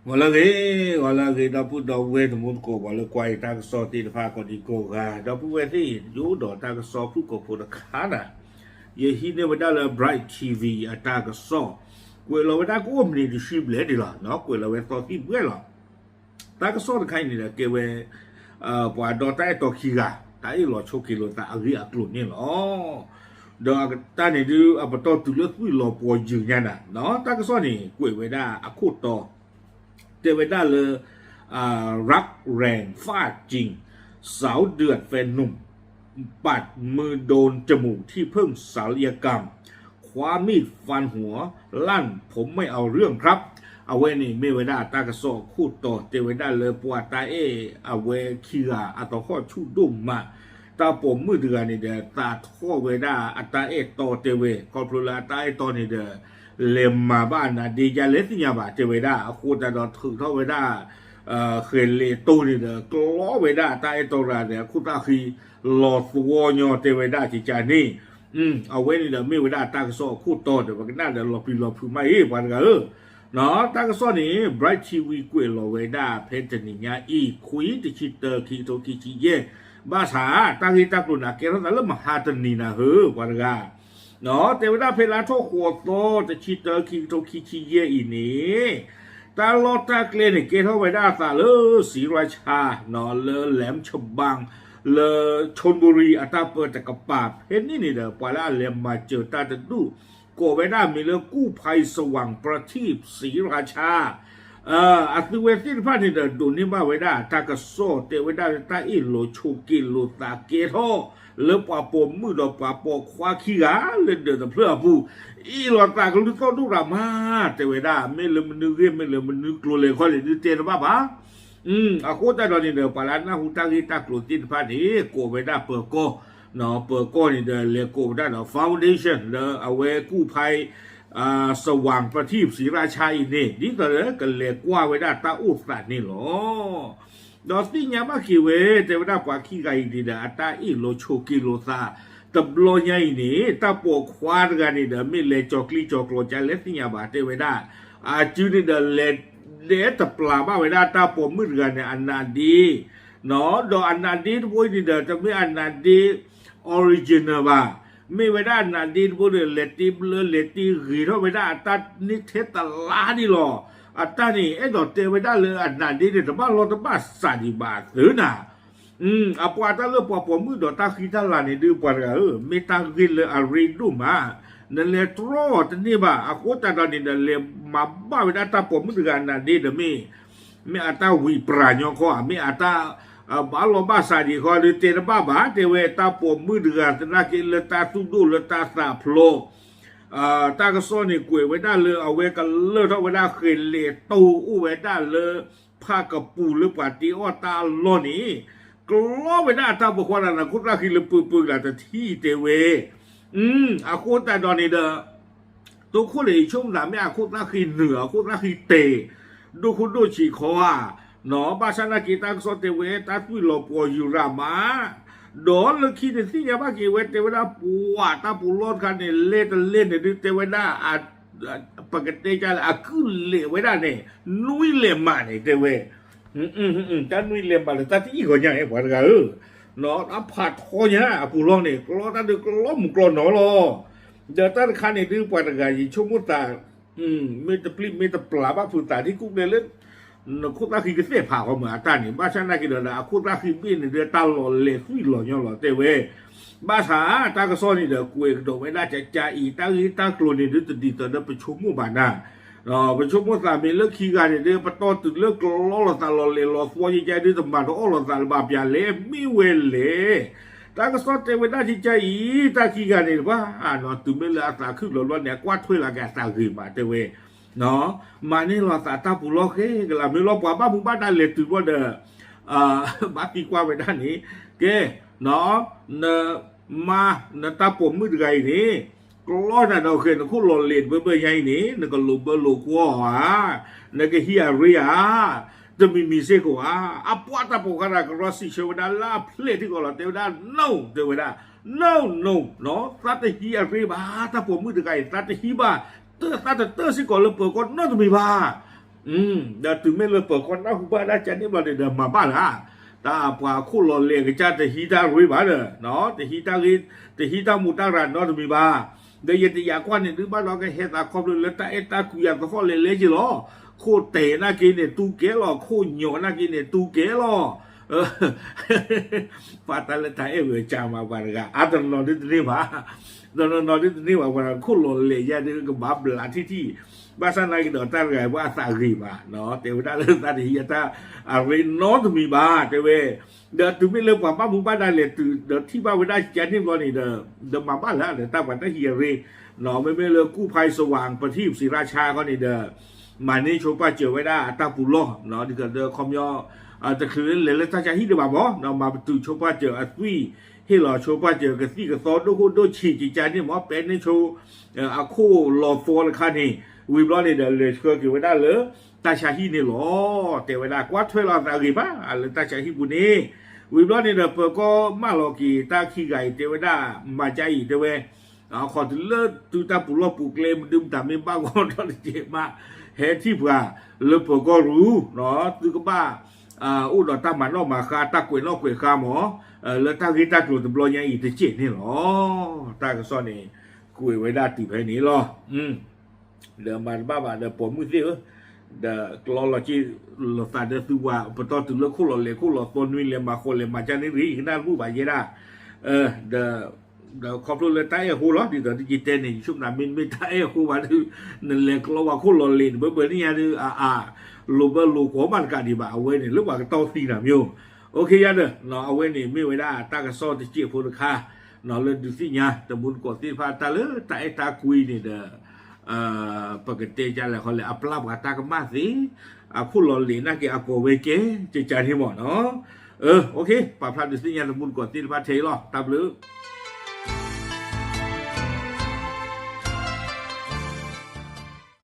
ဂီၤလၢအဂ့ၤ, ဂီၤလၢအဂ့ၤ ဒီပုၢ်ဒီဝဲၢ်တံၤသကိး ပှၤလၢကွၢ်အံၤတၢ်ကစီၣ်သ့ၣ်တဖၣ်ကိးဒံကိးဂၤ, ဒီပုၢ်ဝဲၢ်သ့ၣ်အံၤ ယအိၣ်ဒီးတၢ်ကစီၣ်ဖုၣ်ကိာ်ဖိတခါနၤ, ယဟံးန့ၢ်ဝဲဒၣ်လၢ Bright T V အတၢ်ကစီၣ်, ကွဲးလီၤဝဲဒၣ်ကအိၣ်မံးနံးတဆံဘျဲၣ်ဒံးလီၤ, ကွဲးလီၤဝဲသီသံၣ်ဘှဲၣ်လီၤ. တၢ်ကစီၣ်တခါအံၤန့ၣ်ဒီး ကဲဝဲ ပှၤဒီတၢ်အဲၣ်တီခံဂၤ တၢ်အ့ၣ်လိာ်ဆိးက့လိာ်သးအဂ့ၢ်အကျိၤန့ၣ်လီၤ. ဒီးတၢ်န့ၣ်ဒုး အပတီၢ်တုၤလၢသွံၣ်လီၤပှီၤယုာ်ညါနၤ, တၢ်ကစီၣ်န့ၣ် ကွဲးဝဲဒၣ်အခိၣ်တီ တဲဝဲဒၣ်လၢ รักแรงฟาดจริง สาวเดือดแฟนหนุ่ม ปัดมือโดนจมูกที่เพิ่งศัลยกรรม คว้ามีดฟันหัวลั่น ผมไม่เอาเรื่องครับ အဝဲန့ၣ်မ့ၢ်ဝဲဒၣ်တၢ်ကစီၣ်အခိၣ်တီ တဲဝဲဒၣ်လၢပှၤတၢ်အဲၣ်အဝဲခံဂၤ အသဟီၣ်ဆူၣ်ဒိၣ်မး, တၢ်ပိာ်မုၣ်တဂၤန့ၣ်ဒီး သးထီၣ်ဝဲဒၣ်အတၢ်အဲၣ်တီတဲဝဲ, ခီဖျိလၢအတၢ်အဲၣ်တီန့ၣ်ဒီး လဲၤမၤဘၣ်အနါဒ့ ယလဲၤသ့ၣ်ညါဘၣ်တဲဝဲဒၣ်, အဃိသတးဒီးထုးထီၣ်ဝဲဒၣ် ဃဲၤလဲၤတိၢ်န့ၣ်ဒီး ကျီဝဲဒၣ်အတၢ်အဲၣ်တီတဂၤဒီး အခိၣ်သၣ်ဃံ လီၤသဝီညီတဲဝဲဒၣ်ကကန့ၣ်, အဝဲန့ၣ်ဒီးမ့ၢ်ဝဲဒၣ်တၢ်ကစီၣ်အခိၣ်တီဒီး ပကနၣ်ဒီးလီၤပျံၤလီၤဖုးမးအံၤ ပှၤတဂၤဧၢ, တၢ်ကစီၣ်န့ၣ် Bright T V ကွဲးလီၤဝဲဒၣ်ဖဲတနံၤညါအံၤ ခွံတဆံတၢ ခံကထိခံဆံယဲၢ်, ဘၣ်ဆၣ် တၢ်ဂ့ၢ်တၢ်ကျိၤန့ၣ် ကဲထီၣ်သးလၢမဟါတနံၤနၤဧၢ ပှၤတဂၤ တဲဝဲဒၣ်ဖဲလါထီၣ်ဃိးသီ တဆံတၢ ခံကထိခံဆံယဲၢ်အံၤန့ၣ်, တၢ်လီၢ်တၢ်ကျဲန့ၣ် ကဲထီၣ်ဝဲဒၣ်အသးလၢ ศรีราชา လၢ แหลมฉบัง လၢ ชลบุรี အတၢ်ပၢတကပၤ ဖဲန့ၣ်န့ၣ်ဒီး ပှၤလၢအလဲၤမၤစၢၤတၢ်တဒူၣ် ကိးဝဲဒၣ်မံၤလၢ กู้ภัยสว่างประทีปศรีราชา အသုဝဲသ့ၣ်တဖၣ်န့ၣ်ဒီး ဒိးန့ၢ်ဘၣ်ဝဲဒၣ်တၢ်ကစီၣ် တဲဝဲဒၣ်လၢတၢ်အ့ၣ်လိာ်ဆိးက့လိာ်သးကဲထီၣ် လၢပှၤပိာ်မုၣ်ဒီးပှၤပိာ်ခွါခံဂၤလၢဒၢးတဖျၢၣ်အပူၤ, အ့ၣ်လိာ်သးကလုၢ်သီၣ်ဒိၣ်ရၤမး တဲဝဲဒၣ် မ့ၢ်လၢမနုၤဂ့ၢ် မ့ၢ်လၢမနုၤကျိၤလဲၣ်ခီန့ၣ် ဒုးတဲတဘၣ်ဘၣ်. အဃိသတးဒီးန့ၣ်ဒီး ပှၤလၢအနၢ်ဟူတၢ်ဂ့ၢ်တၢ်ကျိၤသ့ၣ်တဖၣ်န့ၣ် ကိးဝဲဒၣ်ပၢၤကီၢ်, ပၢၤကီၢ်န့ၣ်ဒီး လဲၤကိးဝဲဒၣ်ဒီး foundation လၢအဝဲ กู้ภัยสว่างประทีปศรีราชา အံၤန့ၣ် ဒ်သိးလၢကလဲၤကွၢ်ဝဲဒၣ်တၢ်အိၣ်သးန့ၣ်လီၤ. ဒီးသ့ၣ်ညါဘၣ်က့ၤဝဲ တဲဝဲဒၣ်ပှၤခံဂၤအံၤန့ၣ်ဒီး အတၢ်အ့ၣ်လိာ်ဆိးက့လိာ်သး တဘျီညါအံၤန့ၣ် တၢ်ပိာ်ခွါတဂၤန့ၣ်ဒီး မ့ၢ်လဲၤကၠီၤကျံကၠီၤကျိၤကလဲၣ်သ့ၣ်ညါဘၣ် တဲဝဲဒၣ်, အစုန့ၣ်ဒီး လဲၤဒဲတပျၢ်ဘၣ်ဝဲဒၣ်တၢ်ပိာ်မုၣ်တဂၤန့ၣ် အနါဒ့, ဒီးအနါဒ့တဘိအံၤန့ၣ်ဒီး တမ့ၢ်အနါဒ့ original ဘၣ်, မ့ၢ်ဝဲဒၣ်အနါဒ့တဘိဒီး လဲၤတ့ဘျၢလဲၤတ့ဂ့ၤထီၣ်ဝဲဒၣ်အတၢ်န့ၣ်ထဲတလါဒံးလီၤ. အတၢ်န့ၣ် အဲၣ်ဒိးတဲဝဲဒၣ်လၢအနါဒ့န့ၣ် တဘၣ်လီၢ်တဘၣ်စးဒံးဘၣ်သုနၤ အပှၤတၢ်လၢပှၤပိာ်မုၣ်ဒီးတၢ်ဃံတၢ်လၤန့ၣ်ဒုး ပှၤတဂၤဧၢ, မ့ၢ်တၢ်ဂ့ၢ်လၢအရ့ဒိၣ်မး, နလဲၤတြီအီၤတန့ၢ်ဘၣ်. အဃိသတးဒီးန့ၣ်ဒီး လဲၤမၤဘၣ်ဝဲဒၣ်တၢ်ပိာ်မုၣ်တဂၤအနါဒ့ဒီး မ့ၢ် မ့ၢ်အတၢ်ဝံၣ်ပြၤညီခီဧါ, မ့ၢ်အတၢ် ဘၣ်လီၤဘၣ်စးဒံးခီဒီး တဲတဘၣ်ဘၣ်, တဲဝဲတၢ်ပိာ်မုၣ်တဂၤသနာ်က့လၢတၢ်သူၣ်ဒိၣ်လၢတၢ်သးဖျိ တၢ်ကစီၣ်န့ၣ်ကွဲးဝဲဒၣ်လၢအဝဲကလၢၢ်ထီၣ်ဝဲဒၣ်ဃဲၤလဲၤတိၢ်အိၣ်ဝဲဒၣ်လၢ ဖးကပူၤလၢပှၤတ့အီၣ်တၢ်အလီၢ်န့ၣ် ကျီဝဲဒၣ်အတၢ်ပိာ်ခွါတဂၤန့ၣ် အခိၣ်သၣ်ဃံလၢပၢပၢကလၤတထံၣ်တဲဝဲ အဃိသတးဒီးန့ၣ်ဒီး တိခိၣ်န့ၣ်ဆိကမိၣ်သးမ့ၢ်အခိၣ်သၣ်ဃံနုာ် အခိၣ်သၣ်ဃံတဲာ် ဒိၣ်ခိၣ်ဒိၣ်ဆံးခီဧါ, ဘၣ်ဆၣ်နာ်က့တၢ်ကစီၣ်တဲဝဲတၢ်သွံၣ်လီၤပှီၤယူၤရၤမး, ဒီးလၢခံန့ၣ်သ့ၣ်ညါဘၣ်က့ၤဝဲတဲဝဲဒၣ်ပှၤတၢ်ပူၤလီၢ်တခါန့ၣ် လဲၤတလဲၤန့ၣ်ဒုးတဲဝဲဒၣ် ပကတဲကလဲၣ် အကုၢ်လဲၤဝဲဒၣ်န့ၣ် နွံလဲၤမးန့ၣ်တဲဝဲ, တၢ်နွံလဲၤမးလၢတၢ်တယံာ်ဂီၤညါ ပှၤတဂၤဧၢ, အဖးထီညါအပူၤလီၢ်န့ၣ် ကျီတၢ်ဒုးကျီမုၢ်ကျီနီၤလီၤ. ဒီးတၢ်တခါန့ၣ်ဒုးပှၤတဂၤယဆိကမိၣ်သး မ့ၢ်တပျံၤမ့ၢ်တပျၢ်ဘၣ်ဖုးသးဒ်ကူၣ်ကျဲလၢ နခိၣ်သၣ်ဃံကသဲၣ်ဖးဃီမုၢ်အတၢ်န့ၣ် ဘၣ်ဆၣ်နာ်က့ၤဒီး အခိၣ်သၣ်ဃံဘ့ၣ်န့ၣ်ဒီးတၢ်လီၤလဲၤသွံၣ်လီၤညီလီၤတဲဝဲ, ဘၣ်ဆၣ်တၢ်ကစီၣ်န့ၣ်ဒီး ကွဲးကဒီးဝဲဒၣ်ကကအံၤ တၢ်ဂ့ၢ်တၢ်ကျိၤန့ၣ်ဒုးတဒ်သိးဒီးပဆိကမိၣ်ဘၣ်နၤ, ပဆိကမိၣ်သးမ့ၢ်လၢခံဂၤန့ၣ်ဒုး ပတီၢ်တုၤလၢကျီလီၤသးလီၤလဲၤလီၤသွီယကဲဒုး တမၤတအီၣ်လီၤသးလၢၤဘၣ် ပျၢၤလဲၤမ့ၢ်ဝဲလဲၣ် တၢ်ကစီၣ်တဲဝဲဒၣ်ကကအံၤ တၢ်ခံဂၤန့ၣ်တဖၣ် တုၤမ့ၢ်လၢအသးခုၣ်လီၤဘျီန့ၣ် အကွၢ်ထွဲလီၤက့ၤအသးဂ့ၤမးတဲဝဲ, မၤန့ၢ်လီၤသးတၢ်ပူၤလီၢ်ဃဲကလး မ့ၢ်လီၤပှၤဘၣ်မူဘၣ်ဒါလဲၤတုၤဘျီဒီး ဘၣ်သံကွၢ်ဝဲဒၣ်န့ၣ်, ကဲ, နမါ နတၢ်ပိာ်မုၣ်တဂၤအံၤန့ၣ် ကျီနၤဒီးဃဲ နခိၣ်လီၤလဲၤတဘၢဘၢညါအံၤန့ၣ် နကလိာ်ဘၢလိာ်ကွီၢ်ဧါ, နကဟံးအရ့ဧါ, တမံၤမံၤစ့ၢ်ကီးဧါ, အပှၤတၢ်ပိာ်ခွါတဂၤ ကရီစံးဆၢဝဲဒၣ်လၢအဖျဲၣ်ထံကီၢ်လီၤ တဲဝဲဒၣ် no တဲဝဲဒၣ် no no, သးတဟံးအရ့ဘၣ် တၢ်ပိာ်မုၣ်တဂၤအံၤ သးတဟံးဘၣ်, တၢ်သးတတၢၢ်စ့ၢ်ကီးလၢပၢၤကီၢ်နီတမံၤဘၣ်, ဒီးတုၤမ့ၢ်လၢပၢၤကီၢ်နၢ်ဟူဘၣ်ဒၣ်ကန့ၣ်ဘျီန့ၣ်ဒီး မၤဘၣ်လၢၤ, တၢ်ပှၤခိၣ်လီၤလဲၤကစၢ်တဟံးတၢ်ရ့ဘၣ်ဒီး, တဟံးတၢ်ဂ့ၤ, တဟံးတၢ်မူးတၢ်ရၤနီတမံၤဘၣ်. ဒီးယတယာ်ကွၢ်န့ၣ်ဒုးဘၣ်ဒီး ကဟဲသးခီဖျိလၢတၢ်အဲၣ်တၢ်ကွံအသဟီၣ်လဲၤလဲက့ၤလီၤ. ခိၣ်တဲာ်နာ်က့န့ၣ် တူၢ်ကဲလီၤ, ခိၣ်ညီၣ်နာ်က့န့ၣ် တူၢ်ကဲလီၤ. ပှၤတၢ်လၢတၢ်အဲၣ်ဝဲကၢ်မးပှၤတဂၤ အတနီၤနီၤဒုတန့ၢ်ဘၣ်, တနီၤနီၤဒုတန့ၢ်ဘၣ် ပှၤခိၣ်လီၤလဲၤယါဒုးကဘၣ်ဘျးထံၣ်ထံၣ်, ဘၣ်ဆၣ်နာ်က့ဒီးတၢ်တဂၤအံၤပှၤအသးဂ့ၤမး, တဲဝဲဒၣ်လၢတၢ်တဟံးအတၢ်အရ့နီတမံၤဘၣ် တဲဝဲ. ဒီးတုၤမ့ၢ်လၢပှၤဘၣ်မူဘၣ်ဒါလဲၤတုၤဒီးထံၣ်ဘၣ်ဝဲဒၣ်ကန့ၣ်ဘျီန့ၣ်ဒီး, ဒီးမၤဘၣ်လၢၤဒီး တၢ်ပှၤတဟံးအရ့, မ့မ့ၢ်လၢကူၣ်ဖါစဝး ပထံၣ်စံးရၣ်ဆါခီန့ၣ်ဒီး မၤန့ၢ်ဆိပာ်စၢၤဝဲဒၣ်အတၢ်ပူၤလီၢ်, ဒ်သိးဒီးခီပညီ တချုးလၢလဲၤလၢတၢ်ဆါဟံၣ်ဒံးဘၣ်မး, မၤပတုာ်ဆိပာ်စၢၤအသွံၣ်, ဟ့ၣ်လီၤဆိပာ်စၢၤကသံၣ်ကသီဒိၣ်ခိၣ်ဒိၣ်ဆံးကကန့ၣ်မး, ပဲန့ၢ်ဆိ အခိၣ်လီၤသီတခါန့ၣ်, ဝံၤဘျီန့ၣ်ဒီး လဲၤဆှၢက့ၤဝဲဒၣ်လၢတၢ်ဆါဟံၣ်န့ၣ်လီၤ. တဲဝဲဒၣ်ကွၢ်ထွဲလီၤအသးဂ့ၤမး လၢတၢ်ဆါဟံၣ်ပူၤန့ၣ်, ဝံၤဘျီန့ၣ်ဒီး ပၢၤကီၢ်မၢလီၤက့ၤတၢ်ခံဂၤအံၤ တဲဝဲဒၣ် မၤကါအံၤ တဲဝဲ ခီတုၤလၢသုတၢ်ပူၤလီၢ်ပူၤကျဲ မဒုမတၤမ့ၢ်ဘၣ်ဂီၢ်ထီၣ်တက့ၢ်မး, ဟဲထံၣ်ပှၤလၢပၢၤကီၢ်ရူၤ, သုကဘၣ် အိၣ်ဒီးတၢ်မၤနီၣ်မၤဃါ တၢ်ကွဲးနီၣ်ကွဲးဃါမး, လၢတၢ်ဂ့ၢ်တၢ်ကျိၤတဘျီညါအံၤတက့ၢ်န့ၣ်လီၤ. တၢ်ကစီၣ်န့ၣ် ကွဲးဝဲဒၣ်တုၤဖဲန့ၣ်လီၤ. ဒီးမၤတဘၣ်ဘၣ်ဒီးပိာ်မုၣ်သ့ၣ်ဧၢ, ဒီးကျီလီၤက့ၤလိာ်သးဒီးသုဝဲ ပတီၢ်တုၤလၢခိၣ်လီၤလဲၤခိၣ်လီၤသီနွံလဲၤမၤဃီလဲၤမၤကါန့ၣ်ရ့ ယကနၣ်တဘူၣ်ဘၣ်ယဲဒၣ်, ဒီး ဒီးခီဖျိလၢတၢ်အဲၣ်အဃိလီၤ, ဒ်သိးတယတဲန့ၣ် ယဆိကမိၣ်မ့တမ့ၢ်တၢ်အဲၣ်အဃိဘၣ်ဒီး နလဲၤကျီဝဲခိၣ်လီၤလဲၤန့ၣ် ဘၢဘၢန့ၣ်ညါဒီး အအါ လိာ်ဘၢလိာ်ကွီၢ်မးတကးဒံးဘၣ် အဝဲန့ၣ် လၢပှၤကတီၢ်သံနၤမ့ၢ်, အိၣ်ခ့ယါဒီး အဝဲန့ၣ်မ့ၢ်ဝဲဒၣ်တၢ်ကစီၣ်တစဲးဖိတခါ လၢဒုးသ့ၣ်ညါတမူတကိးသ့ၣ်တဖၣ်တၢ်လၢတၢ်အဲၣ်တၢ်ကွံန့ၣ်ဒီး ပကတဲကလဲၣ်ဃီလဲၣ် အပျၢ်ပှၤတၢ်ကမၣ်သ့, အခိၣ်လီၤလဲၤနာ်က့အကိးဝဲကဲ ကကန့ၣ်မးနီၤ, ပာ်ဖျါဒုးသ့ၣ်ညါတမူတကိးသ့ၣ်တဖၣ်ထဲအံၤလီၤ. တၢ်ဘျုး